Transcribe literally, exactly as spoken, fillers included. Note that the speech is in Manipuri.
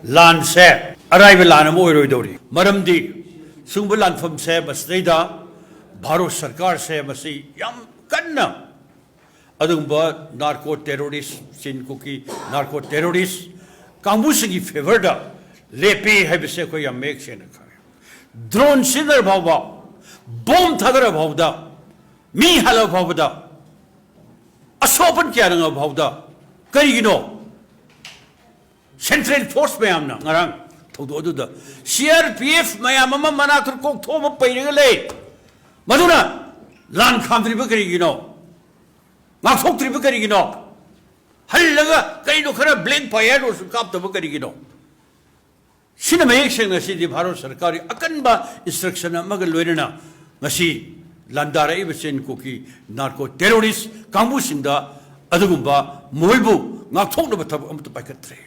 ꯂꯥꯟꯁꯦ ꯑꯔꯥꯏꯕ ꯂꯥꯟ ꯑꯃ ꯑꯣꯏꯔꯣꯏꯗꯧꯔꯤ꯫ ꯃꯔꯝꯗꯤ ꯁꯤꯒꯨꯝꯕ ꯂꯥꯟꯐꯝꯁꯦ ꯃꯁꯤꯗꯩꯗ ꯚꯥꯔꯠ ꯁꯔꯀꯥꯔꯁꯦ ꯃꯁꯤ ꯌꯥꯝ ꯀꯟꯅ ꯑꯗꯨꯒꯨꯝꯕ ꯅꯥꯔꯀꯣ ꯇꯦꯔꯣꯔꯤꯁ, ꯆꯤꯟ ꯀꯨꯀꯤ ꯅꯥꯔꯀꯣ ꯇꯦꯔꯣꯔꯤꯁ ꯀꯥꯡꯕꯨꯁꯤꯡꯒꯤ ꯐꯦꯚꯔꯗ ꯂꯦꯞꯄꯤ ꯍꯥꯏꯕꯁꯦ ꯑꯩꯈꯣꯏ ꯌꯥꯝ ꯃꯌꯦꯛ ꯁꯦꯡꯅ ꯈꯪꯉꯦ꯫ ꯗ꯭ꯔꯣꯟ ꯁꯤꯖꯤꯟꯅꯔ ꯐꯥꯎꯕ, ꯕꯣꯝ ꯊꯥꯗꯔ ꯐꯥꯎꯕꯗ, ꯃꯤ ꯍꯥꯠꯂ ꯐꯥꯎꯕꯗ, ꯑꯁꯣꯛ ꯑꯄꯟ ꯀꯌꯥ ꯅꯪꯉ ꯐꯥꯎꯕꯗ ꯀꯔꯤꯒꯤꯅꯣ? ꯁꯦꯟꯇ꯭ꯔꯦꯜ ꯐꯣꯔꯁ ꯃꯌꯥꯝꯅ ꯉꯔꯥꯡ ꯊꯧꯗꯣꯛ ꯑꯗꯨꯗ ꯁꯤ ꯑꯥꯔ ꯄꯤ ꯑꯦꯐ ꯃꯌꯥꯝ ꯑꯃ ꯃꯅꯥꯛꯇ ꯀꯣꯛꯊꯣꯛꯑꯒ ꯄꯩꯔꯒ ꯂꯩ꯫ ꯃꯗꯨꯅ ꯂꯥꯟ ꯈꯥꯝꯗ꯭ꯔꯤꯕ ꯀꯔꯤꯒꯤꯅꯣ? ꯉꯥꯛꯊꯣꯛꯇ꯭ꯔꯤꯕ ꯀꯔꯤꯒꯤꯅꯣ? ꯍꯜꯂꯒ ꯀꯩꯅꯣ ꯈꯔ ꯕ꯭ꯂꯦꯡ ꯐꯥꯏꯌꯔ ꯑꯣꯏꯔꯁꯨ ꯀꯥꯞꯇꯕ ꯀꯔꯤꯒꯤꯅꯣ? ꯁꯤꯅ ꯃꯌꯦꯛ ꯁꯦꯡꯅ ꯁꯤꯗꯤ ꯚꯥꯔꯠ ꯁꯔꯀꯥꯔꯒꯤ ꯑꯀꯟꯕ ꯏꯟꯁꯇ꯭ꯔꯛꯁꯟ ꯑꯃꯒ ꯂꯣꯏꯅꯅ ꯉꯁꯤ ꯂꯥꯟꯗꯥꯔꯛꯏꯕ ꯆꯤꯟ ꯀꯨꯀꯤ ꯅꯥꯔꯀꯣ ꯇꯦꯔꯣꯔꯤꯁ ꯀꯥꯡꯕꯨꯁꯤꯡꯗ ꯑꯗꯨꯒꯨꯝꯕ ꯃꯈꯣꯏꯕꯨ ꯉꯥꯛꯊꯣꯛꯅꯕ ꯊꯕꯛ ꯑꯃꯠꯇ ꯄꯥꯏꯈꯠꯇ꯭ꯔꯦ꯫